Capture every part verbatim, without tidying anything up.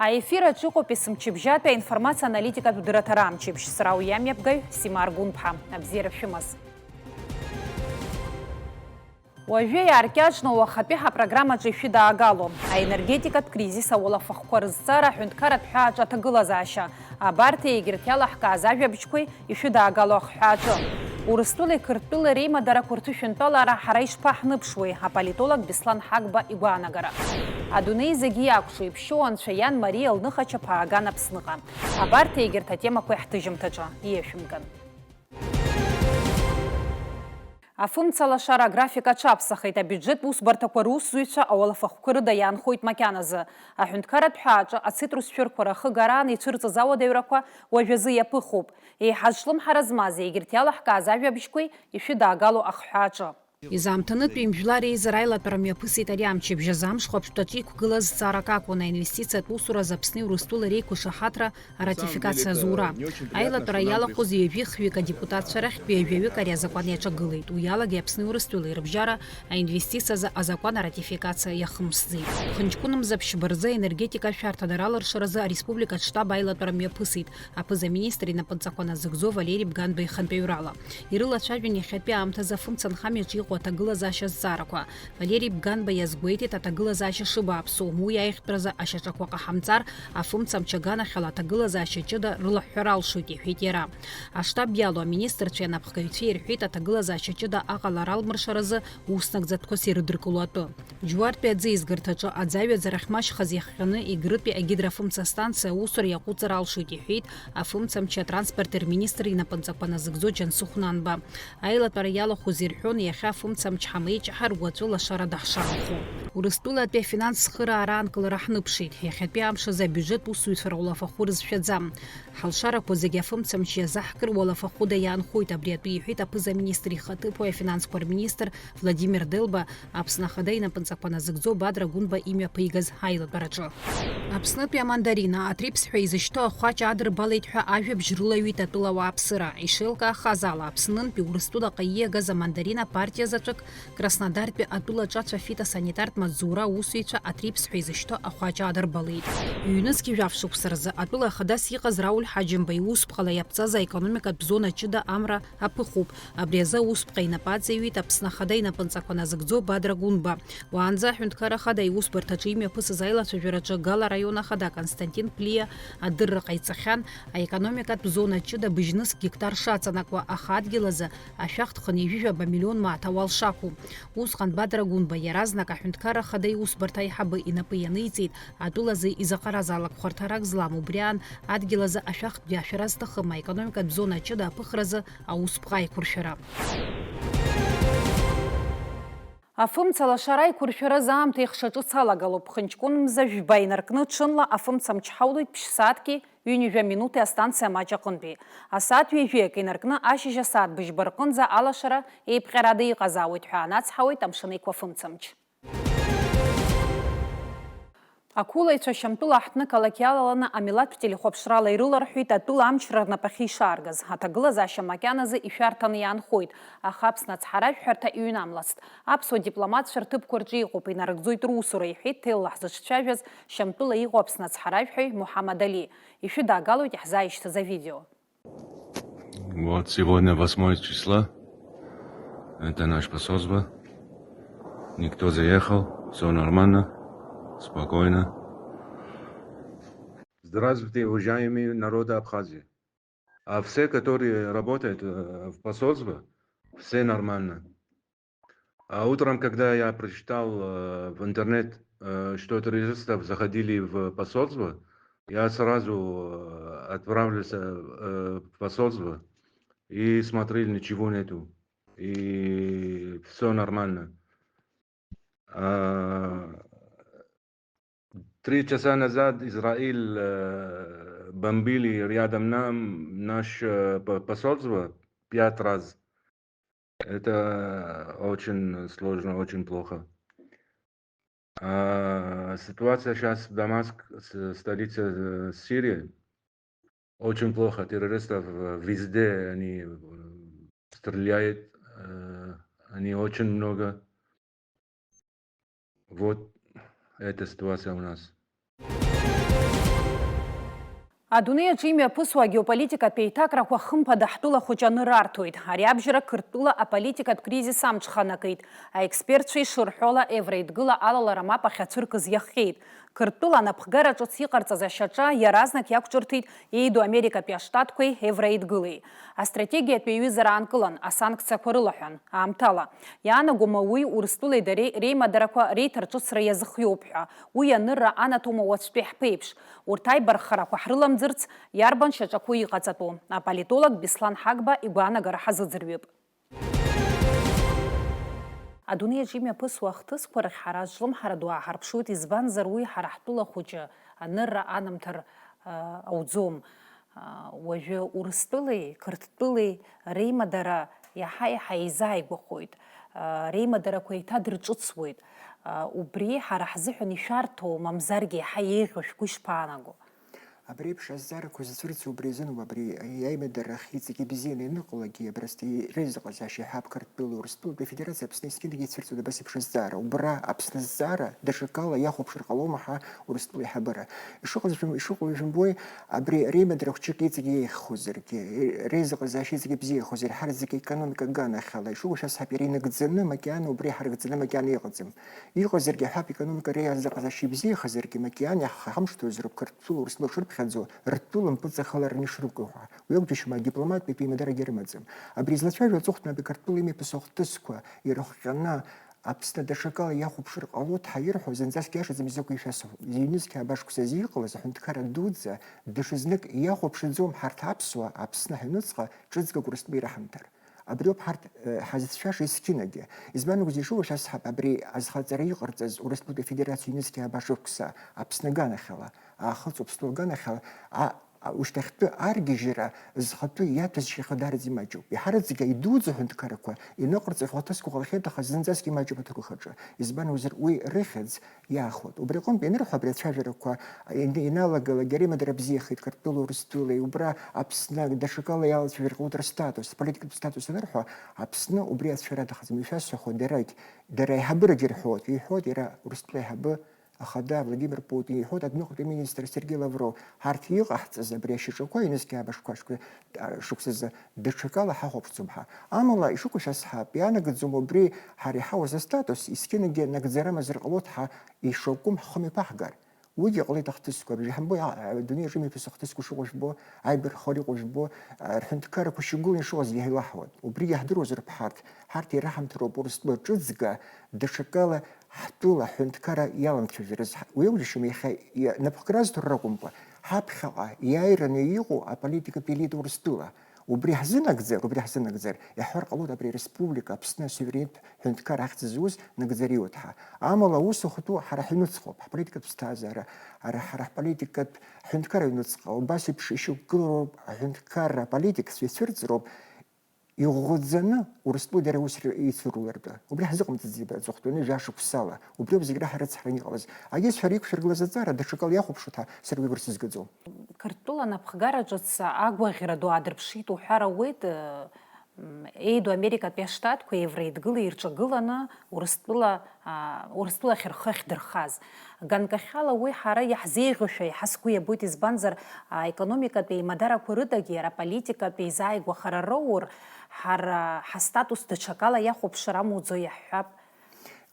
Аефир аҿы иҟоуп есымчыбжьатәи аинформациа аналитикатә дырраҭара амчыбжь. Сара уи амҩаԥгаҩ Сима Аргәынԥҳа. Абзиара шәымаз. Уажәы иааркьаҿны уахатәи ҳапрограммаҿы ишәыдаагало, аенергетикатә кризис ауалафахәқәа рызҵаара аҳәынҭқарратә ҳәааҿы аҭагылазаашьа, абарҭ егьырҭ иалаҳкааз ажәабжьқәеи ишәыдаагало ахҳәааҿы. Урыстәылеи Қырҭтәылеи реимадарақәа рҭышәынтәалара ҳара ишԥаҳныԥшуеи, аполитолог Беслан Ҳагба игәаанагара. Адунеи зегьы иакәшо, иԥшьоу Анцәа иан Мариа лныхачаԥа ааган Аԥсныҟа. Абарҭ егьырҭ атемақәа иаҳҭыжьымҭаҿы ииашәымган. Афымца лашара аграфик аҽаԥсахит, абиуџьет усбарҭақәа русзуҩцәа ауалафахәқәа рыда иаанхоит макьаназы. Аҳәынҭқарратә ҳәааҿы ацитрус шәырқәа рахыгараан ицәырҵыз ауадаҩрақәа уажәазы иаԥыхуп. Еиҳа зҿлымҳара змаз егьырҭ иалаҳкааз ажәабжьқәеи ишәыдаагало ахҳәааҿы. Изаамҭанытә ҩынжәла реизара аилатәара мҩаԥысит ари амчыбжь азы. Амш хәаԥштәаҿы иқәгылаз зҵаарак акәын, аинвестициатә усуразы Аԥсни Урыстәылеи реиқәышаҳаҭра аратификациа азура. Аилатәара иалахәыз ҩажәи хҩык адепутатцәа рахьтә ҩажәаҩык ари азакәан иаҿагылеит. Уи алагьы Аԥсни Урыстәылеи рыбжьара аинвестициазы азакәан аратификациа иахымсӡеит. Ԥхынҷкәынмза ԥшьба рзы аенергетика ашәарҭадара алыршаразы ареспублика аштаб аилатәара мҩаԥысит. Аԥыза-министр инапынҵақәа назыгӡо Валери Бганба ихантәаҩрала. Ирылацәажәон иахьатәи аамҭазы афымца нхамҩаҿы иҟоу аҭагылазаашьа азҵаарақәа. Валери Бганба иазгәеиҭеит аҭагылазаашьа шыбааԥсу, уи аиӷьтәразы ашьаҿақәа ҟаҳамҵар, афымца амч аганахьала аҭагылазаашьа ҷыда рылаҳәҳәар алшоит, иҳәеит иара. Аштаб иалоу аминистрцәеи анапхгаҩцәеи ирҳәеит аҭагылазаашьа ҷыда аҟалара алмыршаразы уснагӡатәқәас ирыдыркыло атәы. Џьуартәи аӡы еизгарҭаҿы аӡы аҩаӡара ахьмашьхаз иахҟьаны Егрытәи агидроафымца станциа аусура иаҟәыҵыр алшоит, иҳәеит афымцамчи атранспорти рминистр инапынҵақәа назыгӡо Џьансыхә Нанба. Аилатәара иалахәыз ирҳәон, иахьа афымцамч ҳамеиҷаҳар, уаҵәы лашара даҳшаанхо. Урыстәылатәи афинанс цхыраара аанкылара ҳныԥшит. Иахьатәи амш азы абиуџьет усзуҩцәа рауалафахәы рызшәаӡам. Ҳалшарақәа зегьы афымцамч иазаҳкыр уалафахәыда иаанхоит, абри атәы иҳәеит аԥыза-министр ихаҭыԥуаҩ афинансқәа рминистр Владимир Делба, Аԥсны Ахада инапынҵақәа назыгӡо Бадра Гәынба имҩаԥигаз аилатәараҿы. Аԥснытәи амандарина, атрипс ҳәа изышьҭоу ахәаҷ аадырбалеит ҳәа ажәабжь рылаҩит атәылауааԥсыра. Ишеилкаахаз ала, Аԥснынтәи Урыстәылаҟа ииагаз амандарина партиа заҵәык Краснодартәи атәылаҿы ацәа фитосанитартә маҵзура аусзуҩцәа атрипс ҳәа изышьҭоу ахәаҷ аадырбалеит. Ҩнызқьи жәаф шықәса рзы атәыла ахадас иҟаз Рауль Ҳаџьымба иусԥҟала иаԥҵаз аекономикатә зона ҷыда амра аԥыхуп. Абри азы аусԥҟа инапы аҵаҩит Аԥсны Ахада инапынҵақәа назыгӡо Бадра Гәынба. Уаанӡа аҳәынҭқарра ахада иусбарҭаҿы имҩаԥысыз аилацәажәараҿы Гала араион ахада Константин Плиа адырра ҟаиҵахьан, аекономикатә зона ҷыда быжьнызқь гектар шаҵанакуа, аха адгьыл азы ашәахтә хынҩажәижәаба миллион мааҭ ауал шақәу. Усҟан Бадра Гәынба иаразнак аҳәынҭқарра ахада иусбарҭа аиҳабы инапы ианиҵеит, атәылазы изаҟаразаалак хәарҭарак злам, убри аан адгьыл азы ашәахтә џьашәара зҭахым аекономикатә зона ҷыда аԥыхразы аусԥҟа аиқәыршәара. Афымца лашара аиқәыршәараз аамҭа ихшаҿыц алагалоуп. Ԥхынҷкәын мза жәба инаркны ҽынла афымца мчҳаулоит ԥшь-сааҭки ҩынҩажәа минуҭи астанциа маҷ аҟынтәи. Асааҭ ҩажәи акы инаркны ашьыжь асааҭ быжьба рҟынӡа алашара еиԥҟьарада иҟазаауеит ҳәа анацҳауеит Амшын Еиқәа фымцамч. Ақәылаҩцәа Шьамтәыла аҳҭнықалақь иалаланы амилаҭтә телехәаԥшрала ирыларҳәеит атәыла амчра рнапахьы ишааргаз. Аҭагылазаашьа макьаназы ишәарҭаны иаанхоит, аха Аԥсны ацҳаражәҳәарҭа иҩнамлацт. Аԥсуа дипломатцәа рҭыԥқәа рҿы иҟоуп, инарыгӡоит русура, иҳәеит ҭелла ҳзыҿцәажәаз Шьамтәыла иҟоу Аԥсны ацҳаражәҳәаҩ Муҳаммад Али. Ишәыдаагалоит иаҳзааишьҭыз авидео. Вот сегодня восьмое число. Это наш посольство. Никто заехал. Всё нормально. Спокойно. Здравствуйте, уважаемые народы Абхазии. А все, которые работают, э, в посольстве, все нормально. А утром, когда я прочитал, э, в интернет, э, что террористов заходили в посольство, я сразу, э, отправился, э, в посольство и смотрел, ничего нету. И всё нормально. А, три часа назад Израиль, э, бомбили рядом нам наш, э, по-, посольство пять раз. Это очень сложно, очень плохо. А, ситуация щас в Дамаск, с-, столице, э, Сирии, очень плохо. Террористов, э, везде они, э, стреляют, э, они очень много. Вот эта ситуация у нас. Адунеи аҿы имҩаԥысуа агеополитикатә еиҭакрақәа хымԥада ҳтәыла хәыҷы анырра арҭоит. Ари абжьара Қырҭтәыла аполитикатә кризис амҽханакит. Аекспертцәа ишырҳәо ала, Евроеидгыла алалара мап ахьацәыркыз иахҟьеит. Қырҭтәыла анапхгара ҿыц иҟарҵаз ашьаҿа иаразнак иақәҿырҭит Еиду Америкатәи Аштатқәеи Евроеидгылеи. Астратегиатә еиҩызара аанкылан, асанкциақәа рылаҳәан, аамҭала. Иаанагома уи Урыстәылеи дареи реимадарақәа реиҭарҿыцра иазыхиоуп ҳәа? Уи анырра анаҭома уаҵәтәи ҳԥеиԥш? Урҭ аибарххарақәа ҳрыламӡырц иарбан шьаҿақәоу иҟаҵатәу? Аполитолог Беслан Ҳагба игәаанагара ҳазыӡырҩып. Адунеи аҿы имҩаԥысуа ахҭысқәа рахь ҳара зҿлымҳара ду ааҳарԥшуеит, избанзар уи ҳара ҳтәыла хәыҷы анырра анамҭар, а, ауӡом. А, уажәы Урыстәылеи Қырҭтәылеи реимадара иаҳа-иаҳа еизааигәахоит. А, реимадарақәа еиҭадырҿыцуеит. А, убри ҳара ҳзыҳәан ишәарҭоу, мамзаргьы еиҳа еиӷьу шәгәы ишԥаанаго? Абри еиԥш азҵаарақәа зцәырҵуа убри азын ауп, абри аимадара ахь иҵегь ибзианы ианыҟалогьы, абри азы иреизыҟазаашьа иҳәап, Қырҭтәылеи Урыстәылатәи Афедерациа Аԥсны есқьынагьы ицәырҵуеит абас еиԥш азҵаара. Убра Аԥсны азҵаара даҽакала иахәаԥшыр ҟалома ҳәа Урыстәыла аиҳабыра. Ишыҟаз жәым-, ишыҟоу жәымбои, абри реимадара хәҷык иҵегь еиӷьхозаргьы, реизыҟазаашьа иҵегь ибзиахозар, ҳара зегьы аекономика аганахьала, ишыҟоу шәасҳәап, иара инагӡаны макьана, убри иҳаргӡаны макьана иҟаӡам. Иҟазаргьы ҳәап, економика реизыҟазаашьа ибзиахазаргьы, макьана иаҳхамышҭуазароуп Қырҭтәыла Урыстәыла шырԥхьаӡо, ртәыла мпыҵахалараны ишрықәу ҳәа. Уи ауп џьашьама, адипломаттә ипеимадара агьырымаӡам. Абри излацәажәо аҵыхәтәантәи Қырҭтәыла имҩаԥысуа ахҭысқәа ирыхҟьаны Аԥсны даҽакала иахәаԥшыр ҟалоит ҳәа ирҳәо зынӡаск иашаӡам, изакәи шәасҳәо. Ҩнызқь ааба шықәсазы иҟалаз аҳәынҭқарра дуӡӡа даҽазнык иахәаԥшӡом ҳарҭ аԥсуаа Аԥсны ҳаҩныҵҟа ҿыцк Урыстәыла ираҳамҭар. Абриоуп ҳарҭ, э, ҳазыцәшәаша есқьынагьы. Избан акәзар, ишыуашәа асҳәап, абри азхаҵара иҟарҵаз Урыстәылатәи Афедерациа ҩнызқьи ааба шықәса Аԥсны аганахьала, Аахыҵ Уаԥстәыла аганахьала, а, а, ушьҭахьтәы аргьежьра зхатәы иаҭәазшьахьоу даараӡа имаҷуп. Иҳараӡак идуӡӡоу аҳәынҭқаррақәа иныҟарҵо ахҭысқәа ҟалахьеит, аха зынӡаск имаҷуп аҭоурых аҿы. Избан акәзар, уи рыхьӡ иаахәоит. Убри аҟынтә ианырҳәо, абри ацәажәарақәа ин-, иналагалак, ари амадара бзиахеит Қырҭтәыла Урыстәылеи, убра Аԥсны даҽакала иалацәажәар ҟалоит рыстатус, аполитикатә статус анырҳәо, Аԥсны убри ацәажәара аҭахӡам. Ишәасҳәахуеит, дарагь, дара аиҳабырагь ирҳәоит, иҳәоит иара Урыстәыла аиҳабы ахада Владимир Путин, иҳәоит адәныҟатәи аминистр Сергеи Лавров, ҳарҭ иҟаҳҵаз абри ашьаҿақәа ҩнызқь ааба шықәса, шықәсазы даҽакала ҳахәаԥшӡом ҳәа. Амала, ишыҟоу шәасҳәап, иаанагаӡом убри ҳара иҳауаз астатус, есқьынагьы нагӡара амазар ҟалоит ҳәа ишакәым ҳхы мҩаԥаҳгар. Уигьы ҟалеит ахҭысқәа, абжьы ҳамбои, а, адунеи аҿы имҩаԥысуа ахҭысқәа шыҟоу жәбо, аибарххара иҟоу жәбо, а, рҳәынҭқаррақәа шьақәгыланы ишыҟаз иаҳа илаҳауан. Убригьы иаҳдыруазароуп ҳарҭ, ҳарҭ ираҳамҭароуп Урыстәыла ҿыцга, даҽакала ҳтәыла аҳәынҭқарра иаламцәажәарыз. Уи ауџьашьам иахьа иа-, напхгара азҭо ракәымкәа, ҳаԥхьаҟа иааираны иҟоу аполитикатә елит Урыстәыла. Убри ҳзынагӡар, убри ҳзынагӡар, иаҳҳәар ҟалоит абри ареспублика Аԥсны асуверенитә ҳәынҭқарра ахьӡ зуз нагӡара иоуеит ҳәа. Амала аус ахәтәу ҳара ҳаҩнуҵҟоуп, ҳполитикатә ԥсҭазаара, ара ҳара ҳполитикатә ҳәынҭқарра аҩнуҵҟа, убас еиԥш ишьақәгылароуп аҳәынҭқарра аполитикцәа ицәырҵроуп, иӷәӷәаӡаны Урыстәыла дара аус р-, еицырулартә. Убри ҳзыҟамҵаӡеит аҵыхәтәаны жәа-шықәсала. Убриоуп зегь раҳа рыцҳараны иҟалаз. Агьызшәа реиқәшәыргылаз аҵара даҽакала иахәаԥшуеит ҳәа сара уи акыр сызгаӡом. Қырҭтәыла анапхгара ҿыц агәаӷьра ду аадырԥшит уҳәар ауеит, м, Еиду Америкатәи Аштатқәа Евроеидгыла ирҿагыланы Урыстәыла, а, Урыстәылахь рхы ахьдырхаз. Ганкахьала уи ҳара иаҳзеиӷьушәа иаҳа сгәы иабоит, избанзар, аекономикатә еимадарақәа рыдагьы иара аполитикатә еизааигәахара роур, ҳара ҳастатус даҽакала иахәаԥшыр амуӡо иаҳҳәап.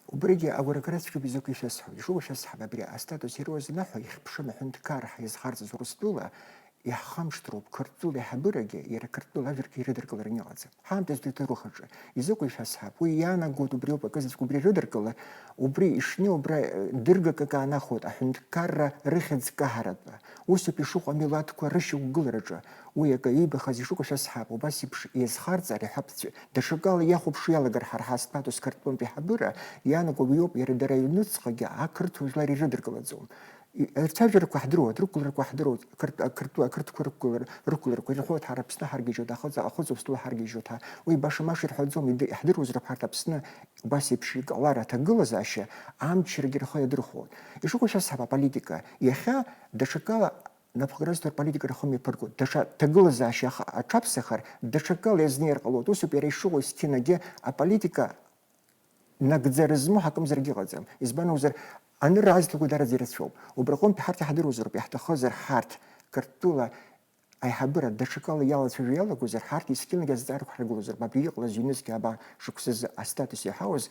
Убригьы агәра гара цәгьоуп изакәи шәасҳәо, ишыгәу шәасҳәап, абри астатус ируазнаҳәо ихьԥшым аҳәынҭқарра ҳизхарҵаз Урыстәыла, иаҳхамышҭроуп, Қырҭтәыла аиҳабырагьы иара Қырҭтәыла ажәаргьы ирыдыркылараны иҟаӡам. Ҳаамҭазтәи аҭоурых аҿы изакәи шәасҳәап, уи иаанагоит убриоуп акызаҵәык убри рыдыркыла, убри ишьны убра, э, дыргак акы аанахәоит аҳәынҭқарра рыхьӡ каҳаратәы. Усоуп ишыҟоу амилаҭқәа рышьақәгылараҿы. Уи акы иибахьаз ишыҟоу шәасҳәап, убас еиԥш иазхарҵар, иҳәап, даҽакала иахәаԥшуа иалагар ҳара ҳастатус Қырҭтәылантәи ҳабыра, иаанаго уиоуп, иара дара аҩныҵҟагьы ақырҭуа жәлар ирыдыркылаӡом. И-, рцәажәарақәа ҳдыруеит, рықәгыларақәа ҳдыруеит, қырҭ-, ақырҭуа, ақырҭқәа рықәгылара, рықәгыларақәа ирҳәоит, ҳара Аԥсны ҳаргьежьуеит, ахыҵ-, ахыҵ Уаԥстәыла ҳаргьежьуеит ҳәа. Уи баша-маша ирҳәаӡом, иды-, иаҳдыруазароуп ҳарҭ Аԥсны убас еиԥш иҟалар аҭагылазаашьа амчрагьы рхы иадырхәоит. Ишыҟоу шәасҳәап аполитика. Иахьа даҽакала напхгара зҭо рполитика рхы мҩаԥыргоит. Даҽа ҭагылазаашьа аха-, аҽаԥсахыр, даҽакала иазнеир ҟалоит. Усоуп иара ишыҟоу есқьынагьы аполитика нагӡара змоу ҳакымзаргьы ыҟаӡам. Избан акәзар, анырра азҭақәа дараӡа ирацәоуп. Убра аҟынтә ҳарҭ иаҳдыруазароуп, иаҳҭахызар ҳарҭ Қырҭтәыла аиҳабыра даҽакала иалацәажәо иалагозар, ҳарҭ есқьынагьы азҵаарақәа ҳаргылозароуп, абри иҟалаз ҩнызқьи ааба шықәсазы астатус иаҳауаз,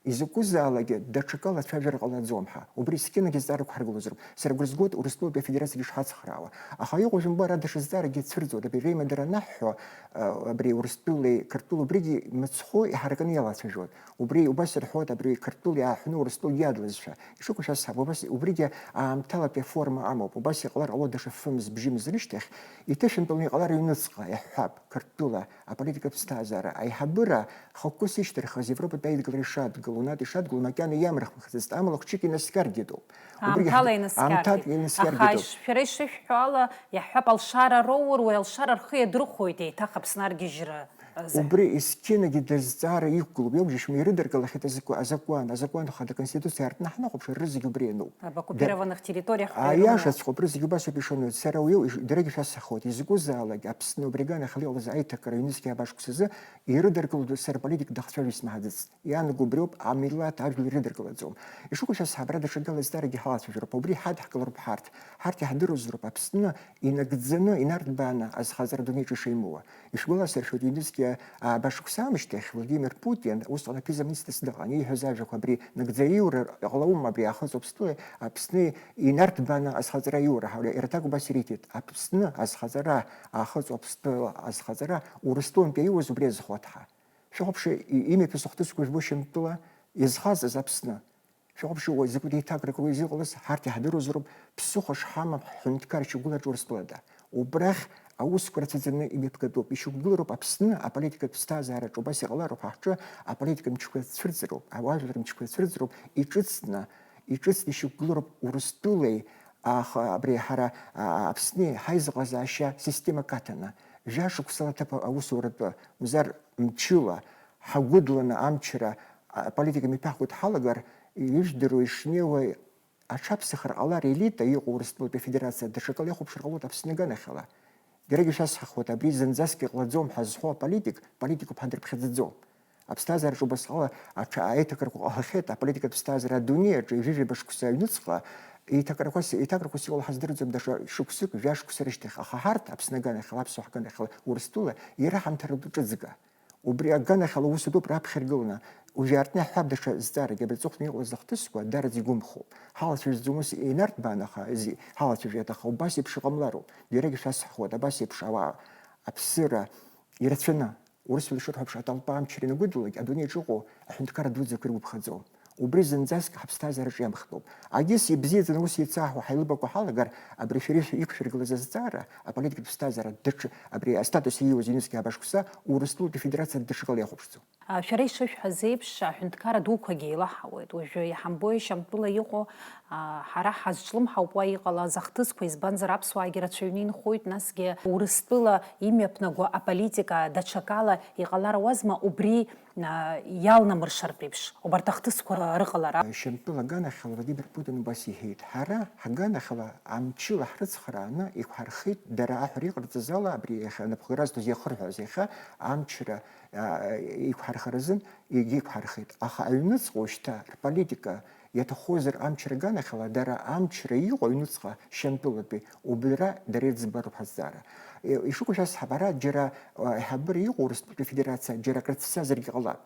изакәызаалакгьы даҽакала ацәажәара ҟалаӡом ҳәа. Убри есқьынагьы азҵаарақәа ҳаргылозароуп. Сара агәра згоит Урыстәылатәи Афедерациагьы ишҳацхраауа. Аха иҟоу жәымбар, ада шазҵаарагьы цәырҵуеит. Абри реимадара анаҳҳәо, а, абри Урыстәылеи Қырҭтәыла убригьы мыцхәы иҳаракны иалацәажәоит. Убри убас ирҳәоит, абри Қырҭтәыла иааҳәны Урыстәыла иадылазшәа. Ишыҟоу шьас ҳаб, убас, убригьы аамҭалатәи аформа амоуп. Убас иҟалар ҟалоит даҽа фымз-бжьымз рышьҭахь, иҭышәынтәаланы иҟалар аҩныҵҟа, иаҳҳәап, Қырҭтәыла аполитикатә ԥсҭазаара аиҳабыра хықәкыс ишьҭырхыз, Европатә аидгылара ишадгыло, НАТО ишадгыло макьана иамырхымхӡацт, амала хәҷык инаскьаргьы дууп. Убригьы Аамҭала ҳд-, инаскьаргеит. Аамҭак инаскьаргьы Аха дууп. иш-, шәара ишышәҳәо ала, иаҳҳәап, алшара роур, уи алшара рхы иадырхәоит еиҭах Аԥсны аргьежьра азы. Убри есқьынагьы дазҵаара иқәгылоуп, иоуџьашьома, ирыдыркылахьеит азакәа-, азакәан, азакәан хада, Конституциа аартны ҳанахәаԥш, рызегь убри иануп. Об оккупированных территориях Да-, а, аиашаҵәҟьоуп, рызегь убас ауп ишану, сара уи иш-, даргьы шәасҳәахуеит, изакәызаалак Аԥсны убри аганахьала иҟалаз аиҭакра ҩнызқьи ааба шықәсазы ирыдыркылоит, сара политик дахцәажәо исмаҳаӡацт. Иаанагоу убриоуп, амилаҭ ажәлар ирыдыркылаӡом. Ишыҟоу шьас ҳабра даҽакала азҵаарагьы ҳалацәажәароуп, убри ҳадҳкылароуп ҳарҭ. Ҳарҭ иаҳдыруазароуп Аԥсны инагӡаны, инарҭбааны азхаҵара адунеи аҿы ишимоуа. Ишәгәаласыршәоит, ҩнызқьи ааба шықәса аамышьҭахь Владимир Путин, усҟан аԥыза-министрс дыҟан, ииҳәаз ажәақәа абри нагӡа иура ҟалаума, абри аахыҵ Аԥстәы, Аԥсны инарҭбааны азхаҵара иура ҳәа, иара аҭак убас ириҭеит, Аԥсны азхаҵара, аахыҵ Аԥстәы азхаҵара Урыстәылантәи иуаз убри азхәыҭҳа. Шәыхәаԥши, и-, имҩаԥысу ахҭысқәа жәбо Шьамтәыла изхаҵаз Аԥсны. Шәыхәаԥши, уи закәытә еиҭакрак рус иҟалаз, ҳарҭ иаҳдыруазароуп, ԥсыхәа шҳамам ҳҳәынҭқар шьақәгылараҿы Урыстәылада. Убрахь аусқәа рацәаӡаны имҩаԥгатәуп, ишьақәгылароуп Аԥсны аполитикатә ԥсҭазаараҿы убас иҟалароуп, ҳа ҳҿы аполитика мчқәа цәырҵроуп, ауаажәлар мчқәа цәырҵроуп, иҿыцны, иҿыцны ишьақәгылароуп Урыстәылеи, аха абри ҳара, а, Аԥсни ҳаизыҟазаашьа системак аҭаны, жәа шықәсала аҭыԥ аусуратәы, мзар мчыла, ҳагәыдланы амчра, аполитика мҩаԥаҳго дҳалагар, ижәдыруа ишнеиуа аҽаԥсахра ҟалар, елита иҟоу Урыстәылатәи Афедерациа даҽакала ихәаԥшыр ҟалоит Аԥсны аганахьала. Даргьы шәасҳәахуеит, абри зынӡаск иҟалаӡом ҳәа зҳәо аполитик, политикуп ҳәа дырԥхьаӡаӡом. Аԥсҭазаараҿы убасҟала аҽа аиҭакрақәа ҟалахьеит, аполитикатә ԥсҭазаара адунеи аҿы ҩажәижәаба шықәса аҩныҵҟа еиҭакрақәас, еиҭакрақәас иҟало ҳаздырӡом, даҽа шықәсык, жәа шықәса рышьҭахь, аха ҳарҭ, Аԥсны аганахьала, аԥсуа ҳганахьала, Урыстәыла, ираҳамҭаратәы ҿыҵга. Убри аганахьала аус атәуп раԥхьа иргыланы. Уажәы артны иаҳҳәап даҽа зҵаарак, абри аҵыхәтәаны иҟалаз ахҭысқәа даараӡа игәымхоуп. Ҳалацәажәаӡом ус инарҭбааны, аха зи-, ҳалацәажәеит, аха убас еиԥш иҟамлароуп. Џьарагьы шәасҳәахуеит, абас еиԥш ауаа аԥсыра ирацәаны, урысқәа ишырҳәо еиԥш, атолпа амчра ианагәыдлалак, адунеи аҿы иҟоу аҳәынҭқар дуӡӡақәа иргәаԥхаӡом. Убри зынӡаск ҳаԥсҭазаараҿы иамхтәуп. Агьыс ибзиаӡаны ус еицаҳҳәо ҳаилыбакәа ҳалагар, абри шәара ишәа-, иқәшәыргылаз азҵаара, аполитикатә ԥсҭазаара даҽа, абри астатус ииуаз ҩнызқьи ааба шықәса Урыстәылатәи Афедерациа даҽакала иахәаԥшӡом. А, шәара ишышәҳәаз еиԥш, аҳәынҭқар дуқәагьы еилаҳауеит. Уажәы иҳамбои Шьамтәыла иҟоу, а, ҳара ҳазҿлымҳауп уа иҟалаз ахҭысқәа, избанзар аԥсуаагьы рацәаҩны инхоит, насгьы Урыстәыла имҩаԥнаго аполитика даҽакала иҟалар ауазма, убри а, иалнамыршартә еиԥш, убарҭ ахҭысқәа рыҟалара. Шьамтәыла аганахьала Владимир Путин убас иҳәеит, ҳара ҳаганахьала амчыла ҳрыцхрааны иқәҳархеит, дара аҳәара иҟарҵаз ала, абри иахьа напхгара зҭоз иахырҳәаз иахьа амчра, а, иқәҳархаразын, егьа иқәҳархеит. Аха аҩныҵҟа шьҭа рполитика иаҭахозар амчра аганахьала, дара амчра иҟоу аҩныҵҟа Шьамтәылатәи убра дара ирыӡбароуп ҳазҵаара. Е, ишыҟоу шәасҳәап, ара џьара, а, аиҳабыра иҟоу Урыстәылатәи Афедерациа џьара акрыцәцазаргьы ҟалап.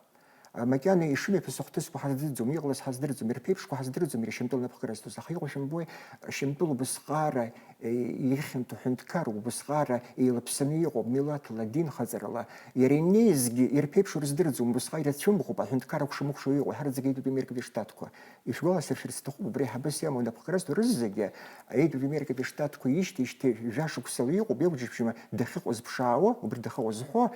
А, макьана ишымҩаԥысуа ахҭысқәа ҳаздырӡом, иҟалаз ҳаздырӡом, ирԥеиԥшқәа ҳаздырӡом, иара Шьамтәыла напхгара зҭоз. Аха иҟоу шәымбои, Шьамтәыла убысҟаара, е, ихьанҭоу ҳәынҭқарроуп, убысҟаара еилаԥсаны иҟоуп, милаҭла, динхаҵарала. Иара инеизгьы ирԥеиԥшу рыздырӡом, убысҟак ирацәымӷуп, аҳәынҭқарра акәша-мыкәша иҟоу, ҳарӡгьы аҩбатәи Америкатәи Штатқәа. Ишәгәаласыршәар сҭахуп, убри аиҳабыс иамоу напхгара зҭо рызегьы, аҩбатәи Америкатәи Штатқәа ишьҭеижьҭеи жәа шықәсала иҟоуп, иоуџьаԥшьма дахьыҟоу зыԥшаауа, убри дахьыҟоу зҳәо,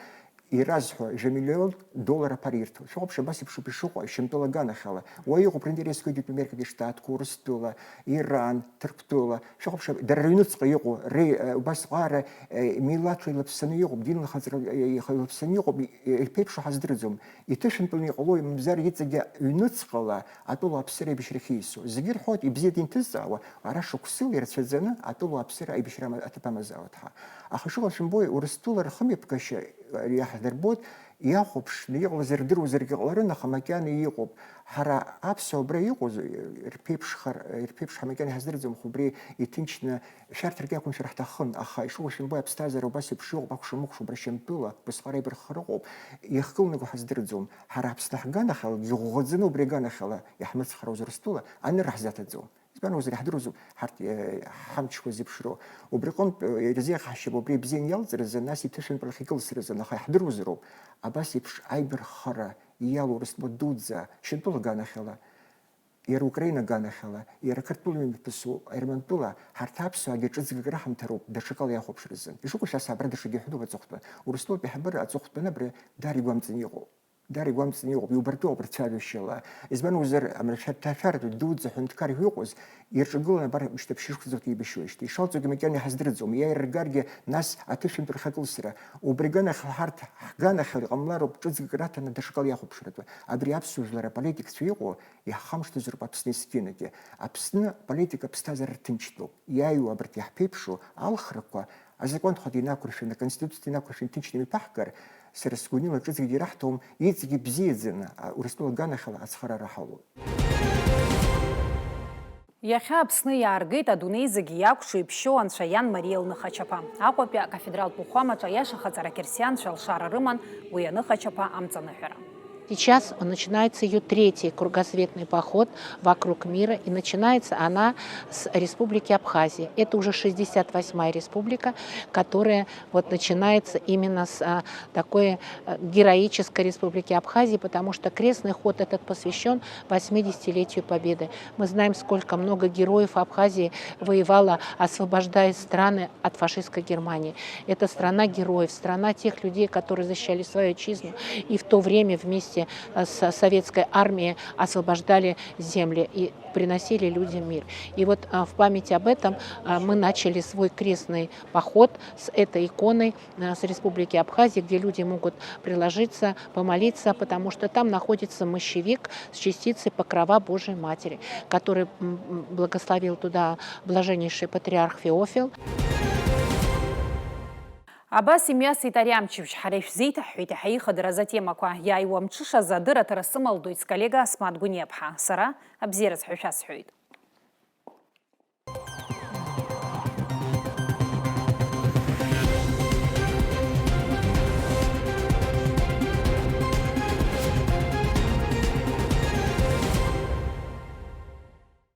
иразҳәо жәа миллион доллар аԥара ирҭо. Шәыхәаԥш, абас еиԥшуп ишыҟоу, Шьамтәыла аганахьала. Уа иҟоуп ринтересқәа аҩбатәи Америкатәи Штатқәа, Урыстәыла, Иран, Ҭырқәтәыла. Шәыхәаԥш, дара рыҩныҵҟа иҟоу, ре-, э, убасҟаара, э, милаҭла илаԥсаны иҟоуп, динла хаҵара, э, ихы илаԥсаны иҟоуп, и-, ирԥеиԥшу ҳаздырӡом. Иҭышәынтәаланы иҟалои, мамзар иҵегьы ҩныҵҟала атәыла аԥсыра аибашьрахь ииасуа. Зегьы ирҳәоит, ибзиа динҭызҵаауа, ара шықәсыла ирацәаӡаны атәыла аԥсыра аибашьра ама-, аҭыԥ амазаауеит ҳәа. Аха шыҟоу шәымбои, Урыстәыла рхымҩаԥгашьа, э, иаҳ-, Дырбоит, иахәаԥшны иҟалаз ирдыруазаргьы ҟаларын, аха макьана иҟоуп. Ҳара аԥсуаа убра иҟоу, ирԥеиԥшхар, ирԥеиԥшҳәа макьана иҳаздырӡом, аха убри иҭынчны шәарҭаргьы ақәымшәар ҳҭахын, аха ишыҟоу шәымбои, аԥсҭазаара убас еиԥш иҟоуп, акәша-мыкәша убра шьамтәыла, убасҟара аибарххар ыҟоуп, иахькылнаго ҳаздырӡом. Ҳара Аԥсны ҳганахьала, иӷәӷәаӡаны убри аганахьала иаҳмыцхраузар Урыстәыла, анырра ҳзаҭаӡом. Избан акәзар, иаҳдыруазу ҳарҭ, э, ҳамчқәа зеиԥшроу? Убри аҟынтә, э, ирзеиӷьаҳшьап убри ибзианы иалҵразы, нас иҭышәынтәалахь икылсразы, аха иаҳдыруазароуп. Абас еиԥш аибарххара иалоу Урыстәыла дуӡӡа, Шьамтәыла аганахьала, иара Украина аганахьала, иара Қырҭтәыла имҩаԥысу Ермантәыла, ҳарҭ аԥсуаагьы ҿыцгак раҳамҭароуп даҽакала иахәаԥшразы. Ишыҟоу шьас абра даҽакгьы ҳәатәуп аҵыхәтәан. Урыстәыла иаҳбар аҵыхәтәаны абри дара игәамҵны иҟоуп. Дара игәамҵны иҟоуп, иубартәуп абарҭ цәажәашьала. Избан акәзар, амрашәа ҭашәаратә дуӡӡа ҳәынҭқар ҳәа иҟоз, ирҿагыланы абар мышьҭа ԥшьышықәсазоуп еибашьуеижьҭеи. Ишалҵуагьы макьана иҳаздырӡом, иааира ргаргьы, нас аҭышәынтәра рхакылсра. Убри аганахьала ҳарҭ ҳганахьала иҟамлароуп ҿыцгак раҭаны даҽакала иахәаԥшратәы. Абри аԥсуа жәлар аполитикцәа иҟоу иаҳхамышҭызароуп Аԥсны есқьынагьы. Аԥсны аполитика аԥсҭазаара рҭынчтәуп. Иааиуа абарҭ иаҳԥеиԥшу алхрақәа азакәанқәа инақәыршәаны, аконституциа инақәыршәаны иҭынчны имҩаԥаҳгар, сара сгәанала ҿыцгьы ираҳҭом, иҵегьы бзиаӡаны, а, Урыстәыла аганахьала ацхыраара ҳалоуп. Иахьа Аԥсны иааргеит адунеи зегь иакәшо иԥшьоу Анцәа иан Мариа лныхачаԥа. Аҟәатәи акафедралтә уахәамаҿы аиашахаҵара ақьырсианцәа алшара рыман уи аныхачаԥа амҵаныҳәара. Сейчас начинается её третий кругосветный поход вокруг мира, и начинается она с Республики Абхазия. Это уже шестьдесят восьмая республика, которая вот начинается именно с, а, такой, э, героической Республики Абхазия, потому что крестный ход этот посвящён восьмидесятилетию Победы. Мы знаем, сколько много героев Абхазии воевало, освобождая страны от фашистской Германии. Это страна героев, страна тех людей, которые защищали свою отчизну и в то время вместе, э, с советской армией освобождали земли и приносили людям мир. И вот, а, в память об этом, а, мы начали свой крестный поход с этой иконой, а, с Республики Абхазия, где люди могут приложиться, помолиться, потому что там находится мощевик с частицей Покрова Божией Матери, который, м, м, благословил туда блаженнейший патриарх Феофил. Абас имҩасит ари амчыбжь, ҳара ишәзеиҭаҳҳәеит иаҳа ихадара азы атемақәа. Иааиуа амҽышазы адырраҭара сымалдоит сколлега Асмаҭ Гәыниаԥҳа. Сара абзиаразы ҳәа шәасҳәоит.